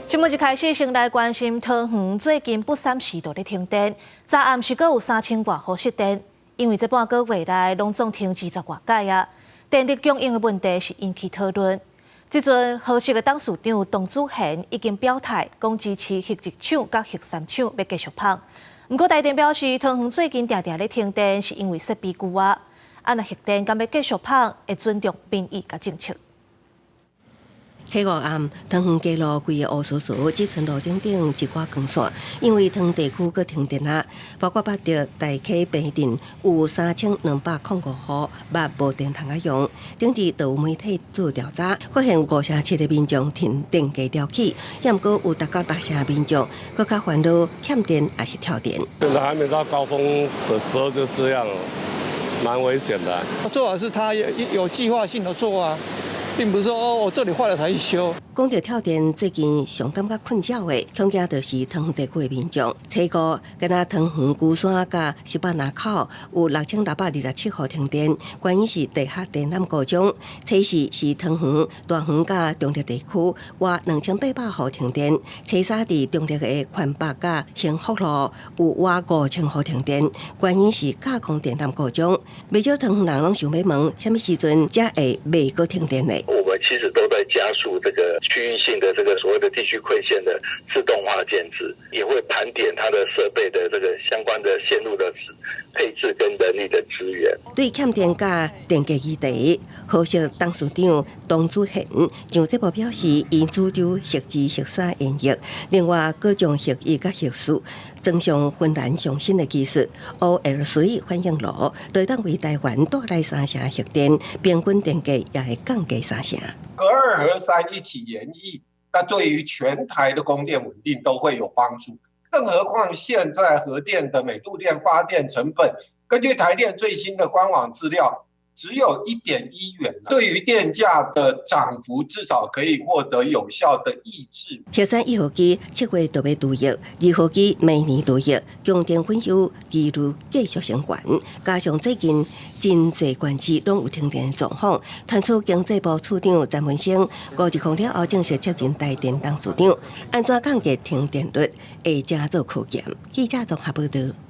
新聞一開始先來關心桃園最近不三時都咧停電，昨暗時閣有3000外戶失電，因為這半個月來攏總停20外擺啊，電力供應的問題是引起討論。這陣和碩的董事長董子賢已經表態，講支持核一廠佮核三廠欲繼續麭。毋過台電表示，桃園最近定定咧停電，是因為設備舊啊。啊，若核電敢欲繼續麭，會尊重民意佮政策。初五暗，桃園街路規个烏趖趖，只賰路頂頂一寡光線，因為桃園地區閣停電啊。包括八德、大溪、平鎮有3205戶，捌無電通仔用。頂日就有媒體做調查，發現有5成7的民眾電電價調起，抑毋過有達到6成民眾閣較煩惱欠電抑是跳電。現在還沒到高峰的時候就這樣，蠻危險的。最好是他有計劃性的做啊。並不是說哦，我這裡壞了才去修。講著跳電，最近上感覺困擾的，恐驚就是桃園地區的民眾。初五，敢若桃園龜山佮18林口有6627戶停電，原因是地下電纜故障。初四是桃園、大園佮中壢地區，倚2800戶停電。初三佇中壢的寬北佮幸福路有倚5000戶停電，原因是架空電纜故障。袂少桃園人攏想欲問，啥物時陣才會袂閣停電呢？我們其實都在加速這個區域性的這個所謂的地區饋線的自動化建置，也會盤點它的設備的這個相關的線路的配置跟人力的資源。對欠電佮電價議題，和碩董事長董子賢上節目表示，𪜶主張核二、核三延役，另外閣將核一佮核四裝上芬蘭上新的技術 OL3 反應爐，會當為台灣帶來3成核電，平均電價也會降低3成。核二、核三一起延役，那對於全台的供電穩定都會有幫助。更何況現在核電的每度電發電成本，根據台電最新的官網資料，只有1.1元。對於電價的漲幅，至少可以獲得有效的抑制。核三一號機7月就欲除役，二號機明年除役，供電分憂疑慮繼續升懸。加上最近真濟縣市攏有停電狀況，傳出經濟部次長詹文生5日了後正式接任台電董事長，按怎降低停電率會成做考驗。記者綜合報導。